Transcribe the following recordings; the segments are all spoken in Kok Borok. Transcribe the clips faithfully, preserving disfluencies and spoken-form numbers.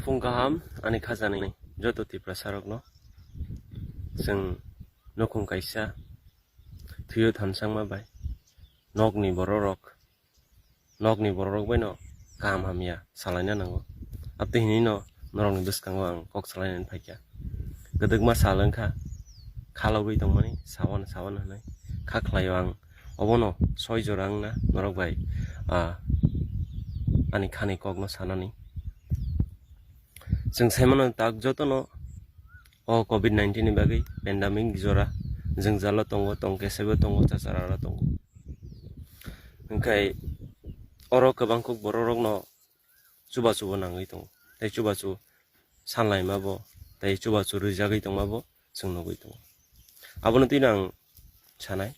Phung kaham ani khajani joto Tiprasa rokno. Chwng nukhung kaisa thwiyo thansangma bai nokni bororok, nokni bororok baino kaham hamya salaina nango. Abtwi hinwi no norokni bwskango ang kok salainani phaikha. Kwdwkma sal wngkha, khalogwi tongmani sawan sawan hwnwi kha khlaio ang. Obono soi jora wngna norok bai, ah, ani khani kokno sanani. Chwng saimano tak jotono o covid nineteen ni bagwi pandemic jora jwngjalo tongo, tongkesebo tongo, chacharalo tongo. Hwnkhe oro kwbangkuk bororokno chubachubo nangwi tongo, tei chubachu sanlaimabo tei chubachu rwjagwi tongmabo chwng nugwi tongo. Abono twino ang sanai.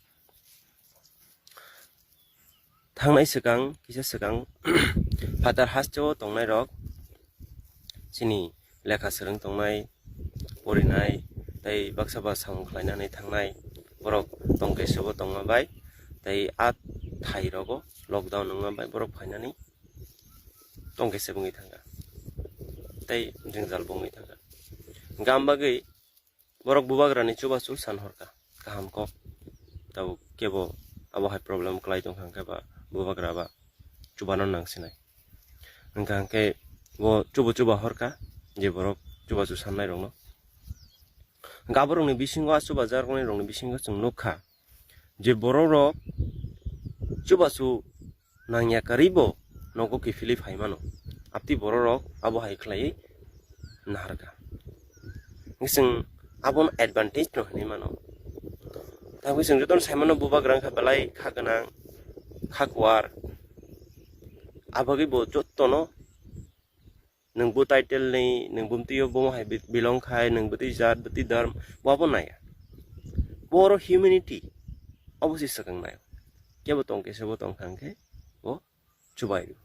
Thangnai swkang, kisa swkang phatar hasteo tongnairok chini lekha swrwng tongnai, porinai, tei baksa ba samung khlainani thangnai borok tongkesebo tongma bai, tei a thairogo lockdown wngma bai borok phainani tongkesebo wngwi thangkha, tei jwngjal bo wngwi thangkha. Hwnkhe am bagwi borok bubagrani chubachu san horkha, kaham kok. Tabuk kebo abo hai problem kwlai tongkha hwnkhe ba bubagra ba chubano nangsinai. Hwnkha hwnkhe bo chubu chuba horkha je borok chubachu sannairokno. Hwnkhe aborokni bisingo, a chubajaknairokni bisingo chwng nukha je bororok chubachu nangya kwrwi bo nogo kiphilwi phai mano. Abtwi bororok abo hai khlaiwi naharkha. Hwnkhe chwng abono advantage no hinwi mano. Tamo chwng jotono sai mano bubagra wngkha belai kha gwnang, kha kuar. Abagwi bo jotono nwng bo title ni, nwng bumtwi o bo hai bi-, belong khai, nwng bwtwi jat, bwtwi dharm, bo abo naiya. Bo oro humanity, abo se swkang naio. Kebo tongkhe se bo tongkha hwnkhe bo chubai rw.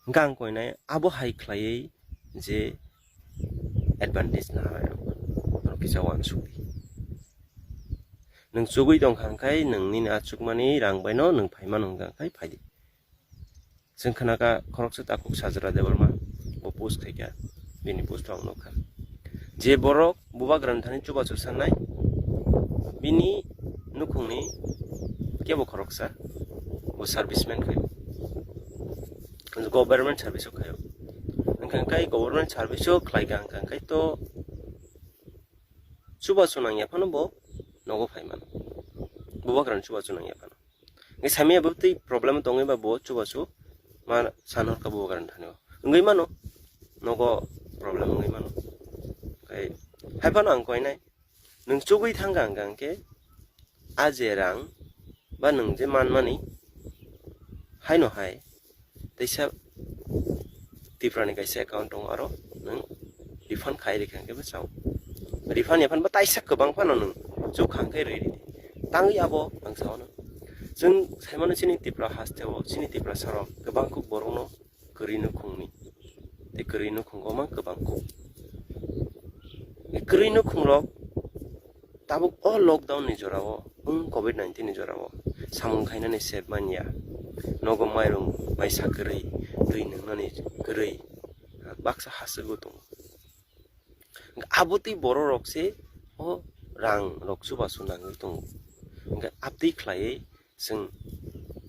Hwnkhe ang koinai abo hai khlaiwi je advantage naharnai rok, norok kisa uansuk di. Nwng chugwi tongkha hwnkhe nwng nini achukmani rang baino nwng phaimano hwnkha hwnkhe phaidi. Chwng khnakha khoroksa takhuk Sajra Debbarma bo post khaikha, bini post o ang nukha. Je borok bubagrani thani chubachu sannai, bini nukhungni kebo khoroksa bo serviceman khaio, government service o khaio. Hwnkha hwnkhe government service o khlaikha hwnkha hwnkhe to chubachu nangya phano bo nogo phai mano, bubagrani chubachu nangya phano. Hwnkhe saimanya bo tei problem tongwi ba bo chubachu ma san horkha bubagrani thani o. Wngwi mano, nogo problem wngwi mano. Hwnkhe hai phano ang koinai, nwng chugwi thangkha hwnkha hwnkhe a je rang ba nwng je manmani haino hai teisa Tiprani kaisa account tongo, aro nwng refund khai rikha hwnkhe bwsao. Refund ephano bo taisa kwbang phano nwng chukha hwnkhe rwi ridi. Tangwi abo ang sao no. Chwng saimano chini Tipra hasteo, chini Tiprasarok kwbang kuk borokno kwrwi nukhungni, tei kwrwi nukhungo ma kwbang kuk. Kwrwi nukhungrok tabuk o lockdown ni jorao, wng covid nineteen ni jorao samung khainani sep manya, nogo mairung maisa kwrwi, twi nwngnani kwrwi, baksa haswgo tongo. Abo tei bororok se o rang rok chubachu nangwi tongo. Hwnkhe abtwi khlaiwi chwng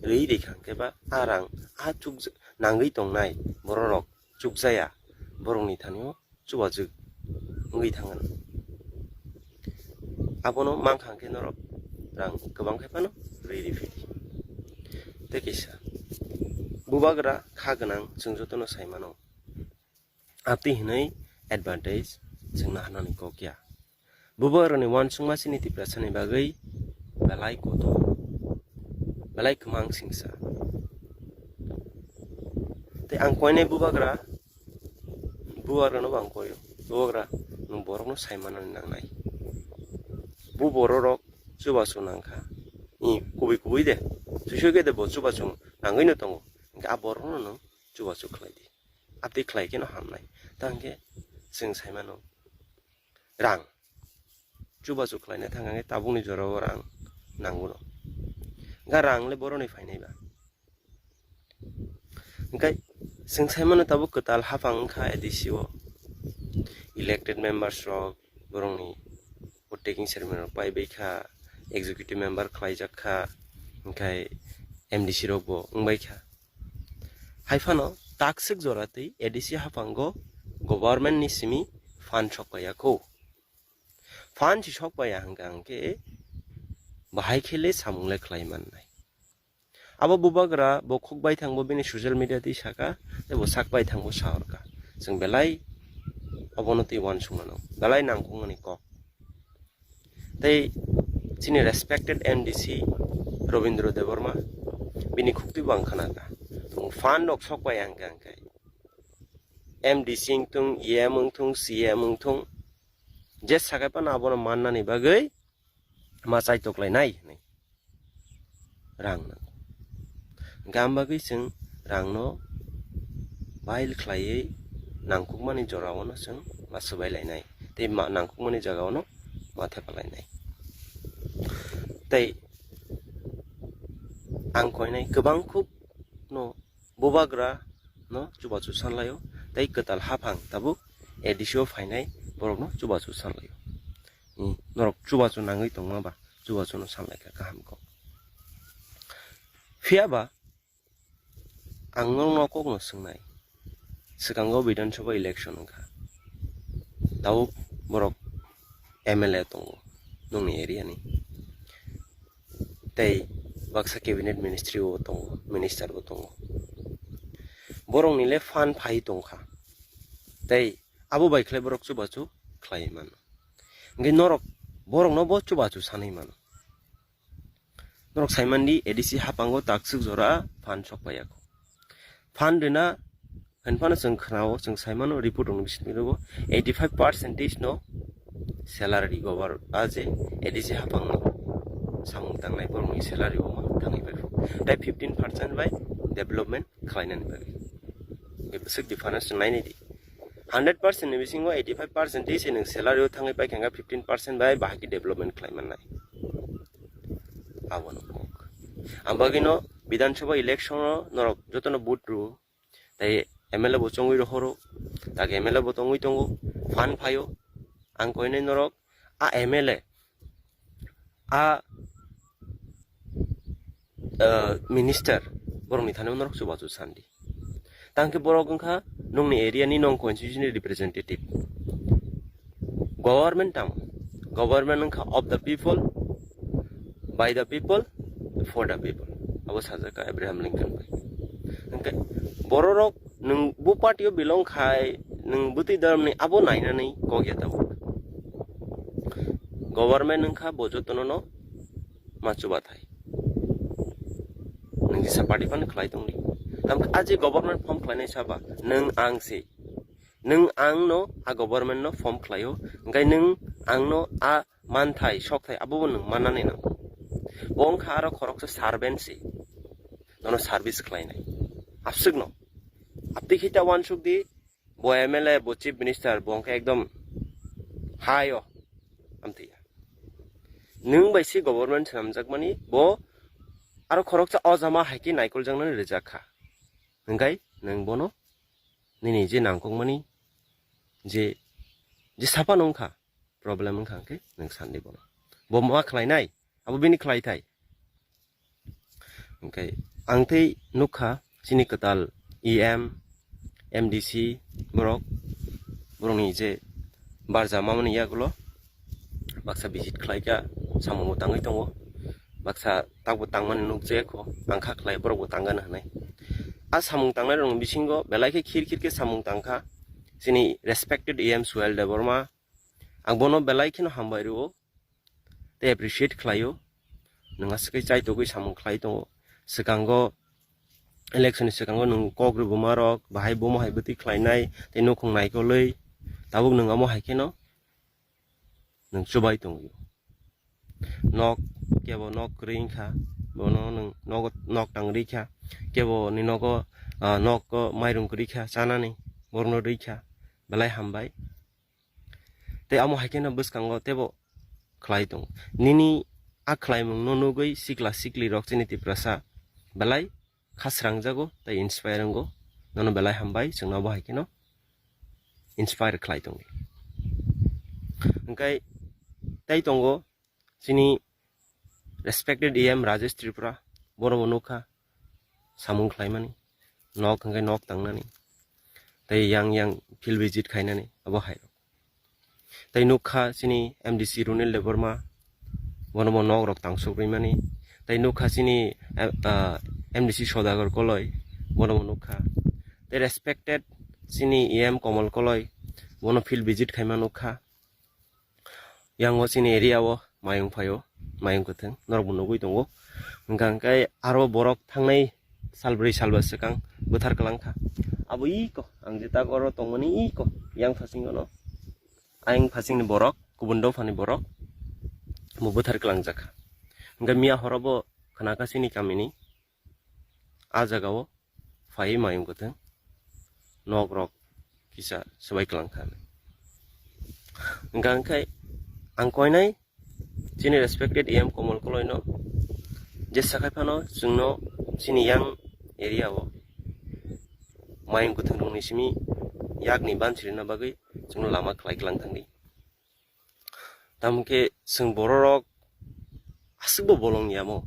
rwi rikha hwnkhe ba a rang a chuk nangwi tongnai bororok chukjaya borokni thani o chubachu wngwi thangano. Abono mankha hwnkhe norok rang kwbang khai phano rwi riphi di. Tei kisa bubagra kha gwnang chwng jotono sai mano. Abtwi hinwi advantage chwng naharnani kok ya. Bubagrani uansukma chini Tiprasani bagwi belai kotor, belai kwmang singsa. Tei ang koinai bubagra, bubagrano bo ang koio, bubagra, nwng borokno sai manani nangnai. Bu bororok chubachu nangkha. I kubui kubui de, sui sui khe de bo chubachu nangwino tongo. Hwnkhe a borokno nwng chubachu khlai di. Abtwi khlai kheno hamnai. Tangkhe chwng sai mano rang. Chubachu khlaina thang khe tabukni jorao rang nanguno. Ga rang le boroni phainai ba. Hwnkhe Chwng sai mano tabuk kwtal haphang wngkha A D C o. Elected members rok, borokni vote taking ceremony rok pai bai kha, executive member khlaijak kha, hwnkhe M D C rok bo wng bai kha. Hai phano takswk jora twi A D C haphango government ni simi fund sok paiya kho. Fund si sok paiya hwnkha hwnkhe bahai khe le samung le khlai mannai. Abo bubagra bo khuk bai thangbo bini social media twi saka, tei bo sak bai thangbo sa orkha. Chwng belai obono twi uansuk mano, belai nangkukmani kok. Tei chini respected M D C Robindra Debbarma, bini khuk twi bo ang khna kha. Tung fund rok sok bai ang kha, ang kha. M D C wng thung, E M wng thung, C E M wng thung, je sakai phano abono mannani bagwi ma chai toklai nai hinwi rang nango. Hwnkhe am bagwi chwng rangno bail khlaiwi nangkukmani jorao no chwng ma swbai lainai tei ma nangkukmani jagao no ma thepa lainai. Tei ang koinai kwbang khub no bubagra no chubachu sanlaio, tei kwtal haphang tabuk A D C o phainai borok no chubachu sanlaio. Hmm, norok chubachu nangwi tongma ba chubachu no sanlaikha kaham kok. Phiya ba ang norok no kok no swngnai, swkango Bidhan Sabha election wngkha, tabuk borok M L A tongo nongni area ni. Tei baksa cabinet ministry bo tongo, minister bo tongo. Borokni le fund phai tongkha. Tei abo bai khlai borok chubachu khlai mano. Hwnkhe norok borokno bo chubachu sanwi mano. Norok saimandi A D C haphango takswk jora fund sok paiya kho. Fund rina Hinphano chwng khnao, chwng saimano report rokni bisingtwi rwgo eighty five percentage no salary government a je A D C haphangno samung tangnai borokni salary o ma thangwi bai phu. Tai fifteen percent bai development khlainani bagwi. Bwswk difference nainai di. Hundred percent ni bisingo eighty five percent se nwng salary o thangwi pai kha fifteen percent bai bahai khe development khlai mannai. Abono kok. Ang bagwino Bidhan Sabha election o norok jotono vote rw. Tai M L A bo chongwi rohoro, tak M L A bo tongwi tongo, phan phaio, ang koinai norok, a M L A, a, uh, minister, borokni thani norok chubachu sandi. Tangkhe borok wngkha nongni area ni, nong constituency ni representative. Government tamo? Government wngkha of the people, by the people, for the people. Abo sajak kha Abraham Lincoln bai. Hwnkhe bororok nwng bo party o belong khai, nwng bwtwi dharmni abo nainani kok ya tabuk. Government wngkha bo jotono no ma chubathai. Nwng jesa party phano khlai tongdi. Tamkhe a je government form khlainai saba, nwng ang se. Nwng ang no a government no form khlaio, hwnkhe nwng ang no a manthai, sokthai, abo bo nwng mannani nango. Bo wngkha aro khoroksa servant se, nono service khlainai. Abswk no. Abtwi khe ta uansuk di, bo M L A, bo chief minister, bo wngkha ekdom high o. Amtwi ya. Nwng bai se government swnamjakmani, bo aro khoroksa o jama hai khe naikoljaknani rijak kha. Hwnkhe nwng bono nini je nangkukmani je, je saphano wngkha, problem wngkha hwnkhe nwng sandi bono. Bo ma khlainai, abo bini khlaithai. Hwnkhe ang tei nukha chini kwtal E M, M D C borok, borokni je barja mamani yagulo baksa visit khlaikha, samungo tangwi tongo, baksa takbo tangmani nukjakha, ang kha khlai borokbo tangkha hwnwi. A samung tangnai rokni bisingo belai khe khir khir khe samung tangkha chini respected E M Suhel Debbarma. Ang bono belai kheno hambai rwo tei appreciate khlaio. Nwng aswk khe chaitogwi samung khlai tongo. Swkango, election ni swkango nwng kok rwbwma rok, bahai bomo hai bwtwi khlainai tei nukhung naikolwi. Tabuk nwng omo hai kheno nwng chubai tongwi. Nok, kebo nok kwrwi wngkha, bono nwng nogo nok tang rikha, kebo ni nogo, ah, nok o mairung kwrwi kha chanani, borokno rikha, belai hambai. Tei amo hai kheno bwskango teibo khlai tongo. Nini a khlaimungno nugwi sikla sikli rok chini Tiprasa belai kha srangjago tei inspire wngo. Nono belai hambai, chwngno bo hai kheno inspire khlai tongdi. Hwnkhe tei tongo chini respected E M Rajesh Tripura, bono bo nukha samung khlaimani, nok hwnkhe nok tangnani, tei yang yang field visit khainani, abo hai. Tei nukha chini M D C Runil Debbarma, bono bo nok rok tangsuk rimani. Tei nukha chini, eh, ah, M D C Sodagar Koloi, bono bo nukha. Tei respected chini E M Komol Koloi, bono field visit khaima nukha. Yang o chini area o mayung phaio, mayung kwthwng, norok bo nugui tongo. Hwnkha hwnkhe aro borok thangnai sal brwi sal ba swkang bwthar kwlang kha. Abo iko, ang je tak oro tongmani iko, yang phasingo no. Ayang phasingni borok, kubun dophani borok, bo bwthar kwlangjak kha. Hwnkhe miya horo bo khna kha chini kamini, a jaga o phaiwi mayung kwthwng nok rok kisa swbai kwlang kha. Hwnkha hwnkhe ang koinai chini respected E M Komol Koloi no je sakhai phano chwngno chini yang area o mayung kwthwng rokni simi yakni bansirina bagwi chwngno lama khlai kwlang thangdi. Tamo khe chwng bororok aswkbo bolong yamo,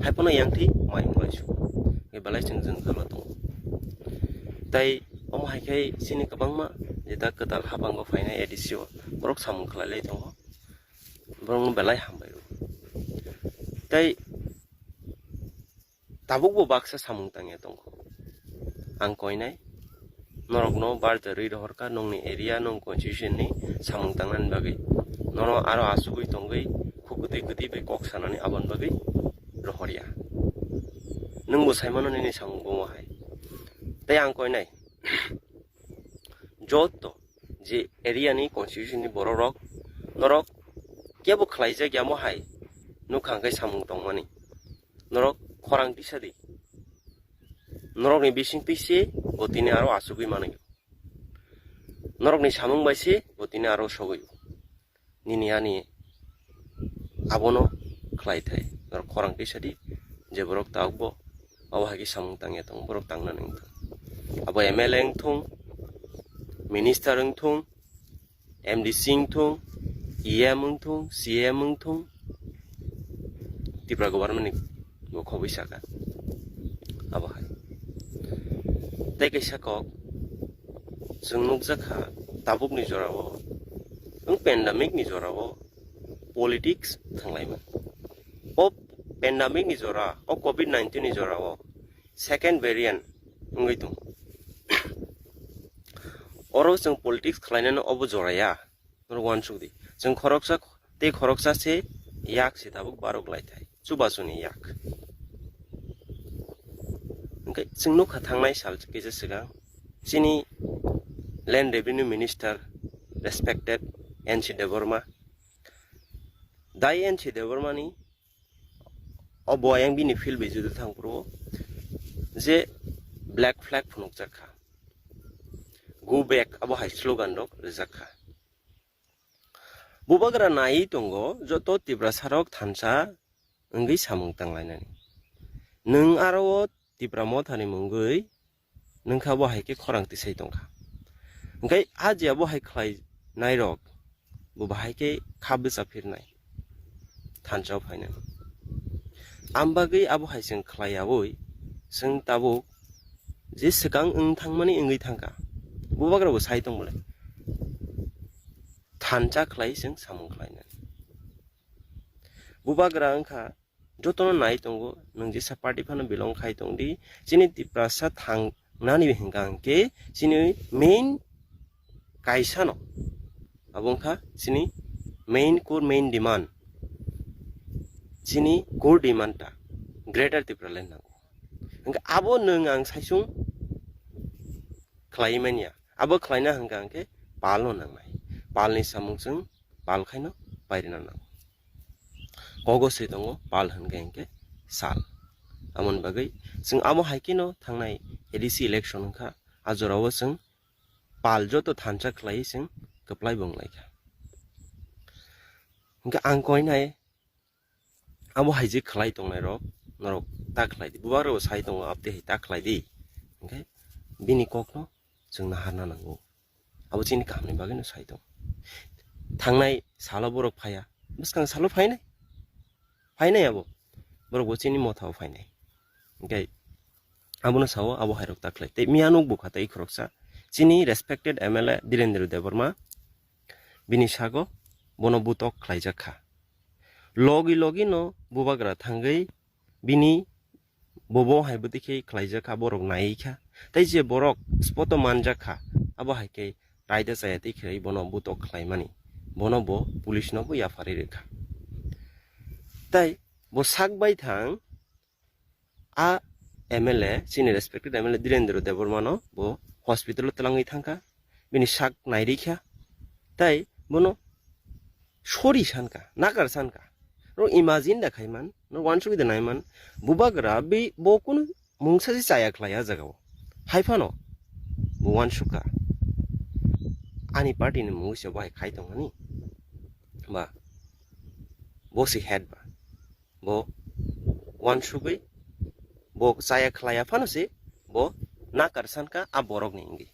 hai phano yang thwi mayung lai su, hwnkhe belai chwng jwngjalo tongo. Tai omo hai khe chini kwbangma je da kwtal habango phainai A D C o borok samung khlai lai tongo, borokno belai hambai rw. Tai tabukbo baksa samung tangya tongkho. Ang koinai norokno barjarwi rohorkha nongni area, nong constitution ni samung tangnani bagwi. Nono aro asugwi tongwi khuk kwtwi kwtwi bai kok sanani aboni bagwi rohorya. Nwngbo saimano nini samung bomo hai. Tei ang koinai joto je area ni constitution ni borok rok norok kebo khlaijak yamo hai nukha hwnkhe samung tongmani. Norok khorang tisa di. Norokni bising twi se bo tini aro asugwi manwi. Norokni samung bai se bo tini aro sogwi. Nini ani abono khlai thai. Norok khorang tisa di, je borok tabukbo abo hai khe samung tangya tongo, borok tangnani wng thung. Abo M L A wng thung, minister wng thung, M D C wng thung, E M wng thung, C M wng thung, Tripura government ni bo khobwi saka. Abo hai. Tei kaisa kok, chwng nukjak kha, tabukni jorao, wng pandemic ni jorao politics thanglaimani. O pandemic ni jora, o covid nineteen ni jorao second variant wngwi tongo. Oro chwng politics khlainani obo joraya. Norok uansuk di. Chwng khoroksa tei khoroksa se yak se tabuk barok lai thai. Chubasuni yak. Hwnkhe chwng nukha thangnai sal kisa swkang chini Land Revenue Minister respected N C Debbarma. Dai N C Debbarma ni o bo ayang bini field visit o thang phuru je black flag phunukjak kha. Go back abo hai slogan rok rijak kha. Bubagra nai tongo joto Tiprasa rok thansa wngwi samung tanglainani. Nwng aro o Tipra Mothani mungwi nwngkha bo hai khe khorang tisai tongkha. Hwnkhe a je abo hai khlai nairok bo bahai khe kha bwcha phirnai thansa o phainani. Am bagwi abo hai chwng khlai yaui chwng tabuk je swkang wng thangmani wngwi thangkha. Bubagra bo sai tong bole thansa khlai chwng samung khlainani. Bubagra wngkha jotono nai tongo, nwng jesa party phano belong khai tong di, chini Tiprasa thangnani hwnkha hwnkhe chini main kaisa no, abo wngkha chini main core, main demand, chini core demand ta Greater Tipraland nango. Hwnkhe abo nwng ang saisung khlai manya, abo khlaina hwnkha hwnkhe pal no nangnai, pal ni samung chwng pal khaino pairina nango. Kogo se tongo pal hwnkhe hwnkhe sal. Amoni bagwi chwng amo hai kheno thangnai A D C election wngkha, a jorao chwng pal joto thansa khlaiwi chwng kwplai bo wng lai kha. Hwnkhe ang koinai abo hai je khlai tongnai rok norok ta khlai di, bubagra bo sai tongo, abtwi hai ta khlai di. Hwnkhe bini kokno chwng naharna nango. Abo chini kahamni bagwino sai tongo. Thangnai salo borok phaiya, bwskang salo phainai, phainai abo. Borok bo chini mothao phainai. Hwnkhe abono sao, abo hairok ta khlai. Tei miya nuk bukha tei khoroksa chini respected M L A Dhirendra Debbarma, bini sago bono butok khlaijak kha. Logi logi no bubagra thangwi bini bobo hai bwtwi khe khlaijak kha, borok naiwi kha. Tei je borok spoto manjak kha, abo hai khe raida chaya twi khe bono butok khlaimani, bono bo police no bo yapharwi rwkha. Tai bo sak bai thang a M L A, chini respected M L A Dhirendra Debbarma no bo hospital o twlangwi thangkha, bini sak nairikha, tai bono sorry sankha, nakar sankha. Ro imagine da khaiman, no wansugwi da naiman, bubagra bi bo kunu mungsa se chaya khlai a jagao. Haiphano bo wansukha, ani party ni mungwi se bo hai khai tongmani. Ba bo si head ba. Bo wansugwi bo chaya khlaiya phano se bo nakar sankha a borokni wngwi.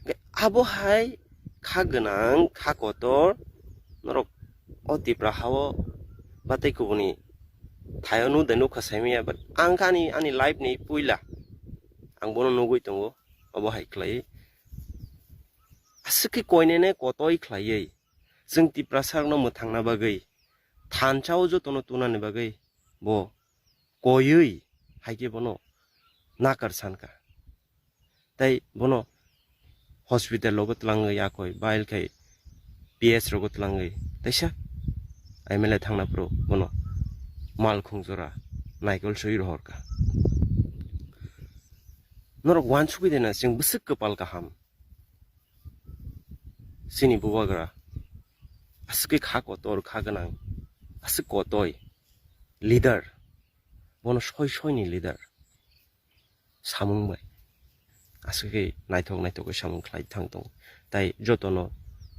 Hwnkhe abo hai kha gwnang, kha kotor norok o Tipra hao ba tei kubuni thaio nuk de nukha saimanya, but ang kha ani, ani life ni puila ang bono nugwi tongo, obo hai khlaiwi aswk khe koinene kotoi khlaiwi chwng Tiprasa rokno mwthangna bagwi, thansa o jotono tunani bagwi bo koiwi hai khe bono nakar sankha. Tai bono hospital rogo twlangwi yakoi, bail khai P S rogo twlangwi taisa M L A thangna phuru bono malkhung jora naikol swi rohorkha. Norok wansugwi de na chwng bwswk kwpal kaham. Chini bubagra aswk kha kotor, kha gwnang, aswk kotoi leader, bono soi soi ni leader samung bai aswk khe naithok naithok khe samung khlai thang tongo, tai jotono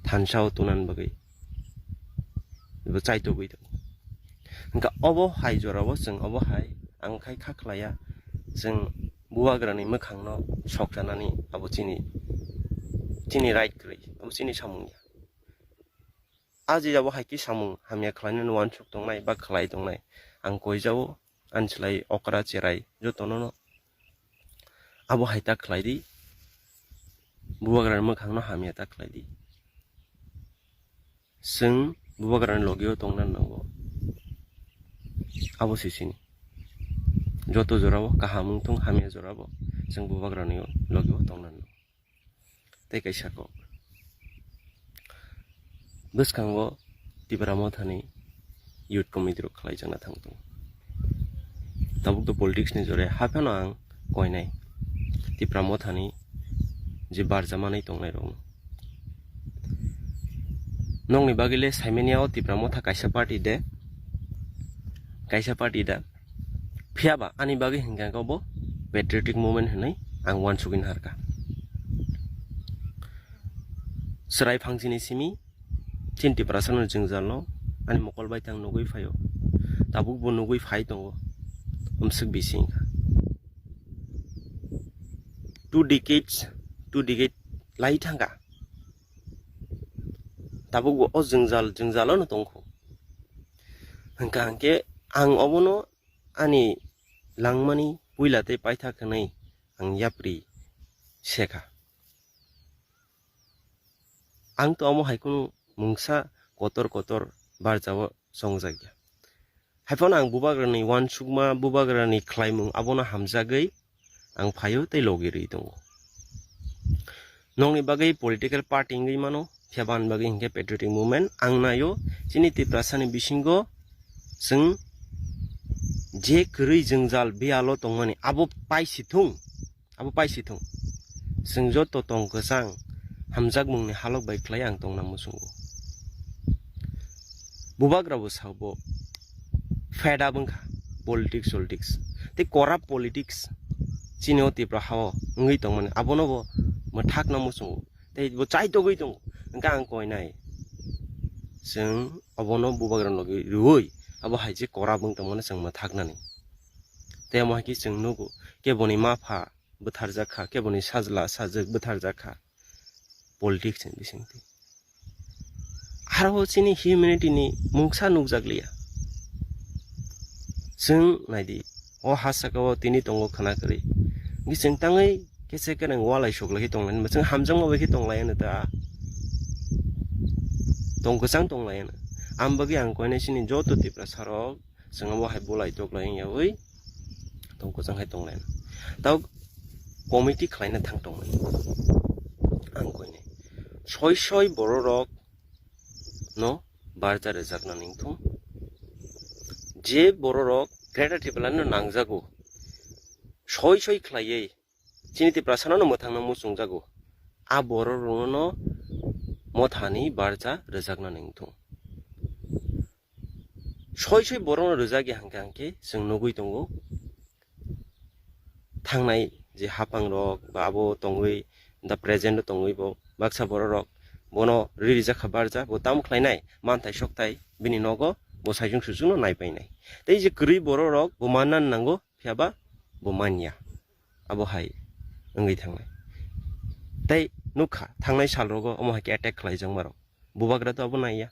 thansa o tunani bagwi bo chaitogwi tongo. Hwnkhe obo hai jorao chwng obo hai ang khai kha khlaiya, chwng bubagrani mwkhangno sokchanani abo chini, chini right kwrwi, abo chini samung ya. A jijabo hai khe samung hamya khlainani wansuk tongnai ba khlai tongnai ang koijao, ani slai okra cherai jotono no abo hai ta khlai di, bubagrani mwkhangno hamya ta khlai di. Chwng bubagrani logio tongna nango. Abo se chini. Joto jorao kaham wng thung, hamya jorao chwng bubagrani logio tongna nango. Tei kaisa kok. Bwskango Tipra Mothani youth committee rok khlaijakna thang tongo. Tabuk to politics ni jore haphano ang koinai Tipra Mothani je barjamanai tongnai rokno. Nokni bagwi le saimanya o Tipra Motha kaisa party de, kaisa party da. Phiya ba ani bagwi hinkhe bo patriotic movement hinwi ang wansugwi naharkha. Chwrai phangsini simi chini Tiprasano jwngjal no ani mokol bai tang nugwi phaio. Tabuk bo nugwi phai tongo. Umswk bisi wngkha. Two decades, two decade lai thangkha. Tabuk bo o jwngjal, jwngjalo no tongkho. Hwnkha hwnkhe ang obono ani langmani puila tei paithak hwnwi ang yapri sekha. Ang to omo hai kunu mungsa kotor kotor barjao chongjakya. Haiphano ang bubagrani wansukma, bubagrani khlaimung abono hamjagwi ang phaio tei logi rwi tongo. Nokni bagwi political party wngwi mano, phiya bani bagwi hinkhe patriotic movement ang naio. Chini Tiprasani bisingo chwng je kwrwi jwngjal biyalo tongmani abo paisithung, abo paisithung. Chwng joto tong kwchang hamjakmungni halok bai khlai ang tongna muchungo. Bubagra bo sabo fed up wngkha politics, politics tei corrupt politics chini o Tipra hao wngwi tongmani abono bo mwthakna muchungo tei bo chaitogwi tongo. Hwnkhe ang koinai chwng obono bubagra logi rwui abo hai je corrupt wng tongmani chwng mwthaknani. Tei omo hai khe chwng nugo keboni mapha bwtharjak kha, keboni sajla sajwk bwtharjak kha politics ni bisingtwi. Aro chini humanity ni mungsa nukjakliya. Chwng naidi, o ha saka o tini tongo khwna kwrwi. Hwnkhe chwng tangwi kese kwrwng walai suklai khe tonglainai, chwng hamjakma bai khe tonglaiyano ta. Tong kwchang tonglaiyano. Ang bagwi ang koinai chini joto Tiprasa rok chwng obo hai bulai toklai wngyawi tong kwchang hai tonglaiyano. Tao committee khlaina thang tongmani ang koinai. Soi soi borok rok no barja rwjakna ningthung. Je borok rok Greater Tipraland no nangjago, soi soi khlaiwi chini Tiprasa no mwthangna muchungjago, a borok rokno mothani barja rwjakna ningthung. Soi soi borok no rwjak ya hwnkhe hwnkhe chwng nugwi tongo. Thangnai je haphang rok ba abo tongwi, the present o tongwi bo baksa borok rok bono ri rijak kha barja, bo tamo khlainai manthai sokthai bini nogo bo saichung suchung no nai painai. Tei je kwrwi borok rok bo manna nango, phiya ba bo manya. Abo hai wngwi thangnai. Tei nukha thangnai sal rogo omo hai khe attack khlaijak ma rok. Bubagra to abo naiya.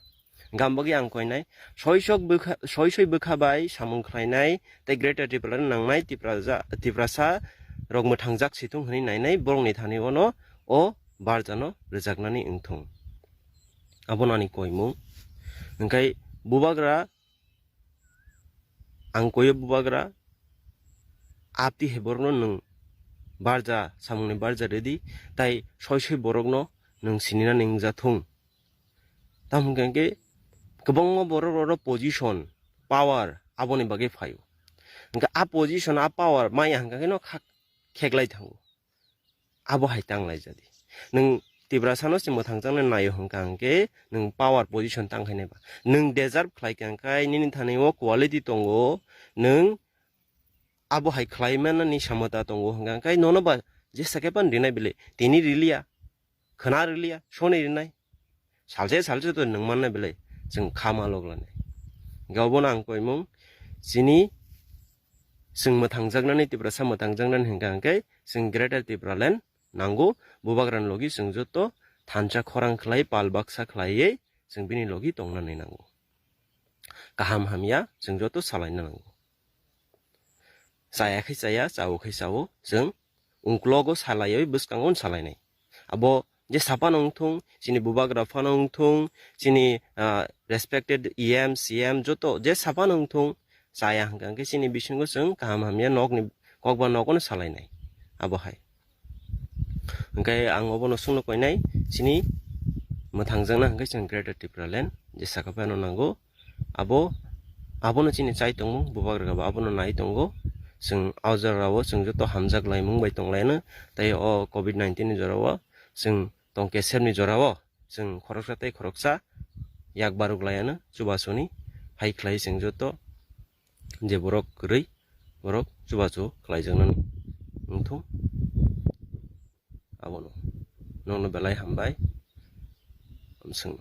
Gam bagwi ang koinai, soisok bwkha, soisoi bwkha bai samung khlainai tei Greater Tipraland nangnai Tipraja-, Tiprasa rok mwthangjak si thung hwnwi nainai borokni thani ono o barjano rwjaknani wngthung. Abo nani koimung. Hwnkhe Bubagra, ang koyo Bubagra, apti hai borokno nwng barja, samungni barja rwdi, tai soisoi borokno nwng sininani wngja thung. Tamo hwnkha khe kwbangma borok rok position, power aboni bagwi phaio. Hwnkhe a position, a power maya hwnkha khe no kha-, kheklai thango. Abo hai tang lai jadi. Nwng Tiprasa no se mwthang chang nai naio hwnkha hwnkhe nwng power position tang khainai ba. Nwng deserve khlai kha hwnkhe nini thani o quality tongo, nwng abo hai khlai manani samata tongo hwnkha hwnkhe nono ba jesa khe pan rinai bile. Tini riliya, khwna riliya, soni rinai. Salse salse to nwng manna belai chwng kha ma lok lanai. Hwnkhe obono ang koimung, chini chwng mwthangjaknani, Tiprasa mwthangjaknani hwnkha hwnkhe chwng Greater Tipraland nango, Bubagrani logi chwng joto thansa khorang khlai, pal baksa khlaiwi chwng bini logi tongnani nango. Kaham hamya chwng joto salaina nango. Chaya khe chaya, chao khe chao, chwng ungklogo salaiwi bwskango salainai. Abo jesa phano wngthung, chini Bubagra phano wngthung, chini, ah, respected E M, C M joto jesa phano wngthung, chaya hwnkha hwnkhe chini bisingo chwng kaham hamya nokni kokba nogono salainai. Abo hai. Hwnkhe ang obono sungno koinai, chini mwthangjakna hwnkhe chwng Greater Tipraland jesa khe phano nango. Abo, abono chini chai tongmung, Bubagra bo abono nai tongo. Chwng o jorao chwng joto hamjak laimung bai tonglaino. Tei o covid nineteen ni jorao chwng tongkesepni jorao chwng khoroksa tei khoroksa yak baruk laiano chubasoni hai khlai chwng joto je borok kwrwi borok chubachu khlaijaknani wngthung. Abono nokno belai hambai. Amswng.